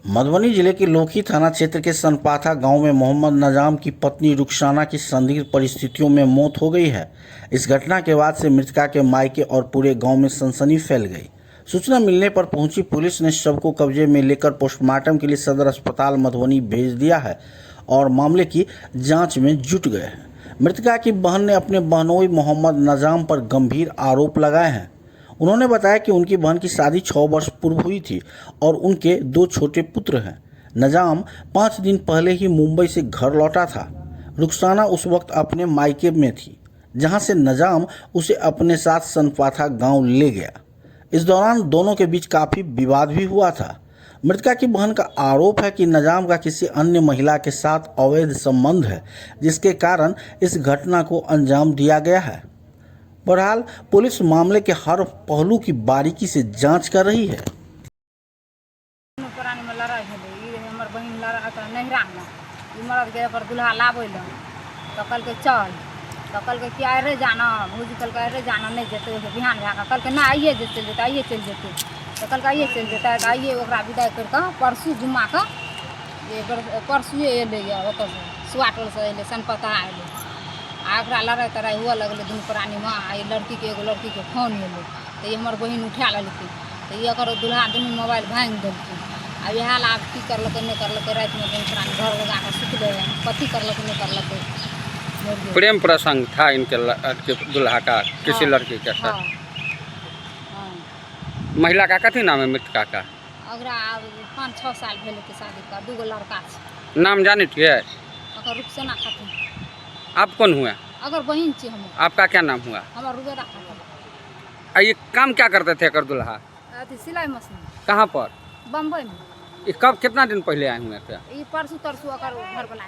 मधुबनी जिले के लोकी थाना क्षेत्र के सनपाथा गांव में मोहम्मद नजाम की पत्नी रुखसाना की संदिग्ध परिस्थितियों में मौत हो गई है। इस घटना के बाद से मृतका के मायके और पूरे गांव में सनसनी फैल गई। सूचना मिलने पर पहुंची पुलिस ने शव को कब्जे में लेकर पोस्टमार्टम के लिए सदर अस्पताल मधुबनी भेज दिया है और मामले की जांच में जुट गए हैं। मृतका की बहन ने अपने बहनोई मोहम्मद नजाम पर गंभीर आरोप लगाए हैं। उन्होंने बताया कि उनकी बहन की शादी 6 वर्ष पूर्व हुई थी और उनके 2 छोटे पुत्र हैं। नजाम 5 दिन पहले ही मुंबई से घर लौटा था। रुखसाना उस वक्त अपने मायके में थी, जहां से नजाम उसे अपने साथ सनपाथा गांव ले गया। इस दौरान दोनों के बीच काफ़ी विवाद भी हुआ था। मृतका की बहन का आरोप है कि नजाम का किसी अन्य महिला के साथ अवैध संबंध है, जिसके कारण इस घटना को अंजाम दिया गया है। बहरहाल पुलिस मामले के हर पहलू की बारीकी से जांच कर रही है। दुनू प्राणीमे लड़ाइ भेलै। ई रहै हमर बहिन लड़ा तऽ नैहरामे ई मरद गेल ओकर दुल्हा लाबै लए, तऽ कहलकै चल, तऽ कहलकै कि आइ रे जाना। भौजी कहलकै आइ रे जाना, नहि जेतै। ओहिसँ बिहान भए कऽ कहलकै नहि, आइए जे चलि जेतै, आइए चलि जेतै। तऽ कहलकै आइए चलि जेतै, तऽ आइए ओकरा विदाइ करि कऽ परसू जुम्माके जे परसुए एलैए ओतऽसँ, सुआ टोलसँ एलै, सनपता एलै। आ ओकरा लड़ाइ तड़ाइ हुअ लगलै दुनू प्राणीमे। आ ई लड़कीके, एगो लड़कीके फोन एलै तऽ ई हमर बहिन उठा लेलकै, तऽ ई एकर दुल्हा दुनू मोबाइल भाँगि देलकै। आ इएह लए आब की करलकै, नहि करलकै, रातिमे दुनू प्राणी घर लगा कऽ सुतलै, कथी करलकै, नहि करलकै, मरि गेल। प्रेम प्रसंग था इनके के दुल्हा का किसी लड़की के साथ? हाँ। महिला का कथी नाम है मृतका का? ओकरा आब 5-6 साल भेल हेतै शादीके, दूगो लड़का छै। नाम जाने छियै? ओकर रुखसेना खातून। आप कौन हुए? अगर बहिन छी हम। आपका क्या नाम हुआ? हमर रुबेदा खातून। आ ये काम क्या करते थे एकर दुल्हा? अथी सिलाई मशीन। कहाँ पर? बम्बईमे। ये कब, कितना दिन पहले आए हुए थे? ई परसू तरसू ओकर घर वाला।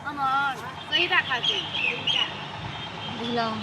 हमर सहीदा खातून। बुझलहुँ।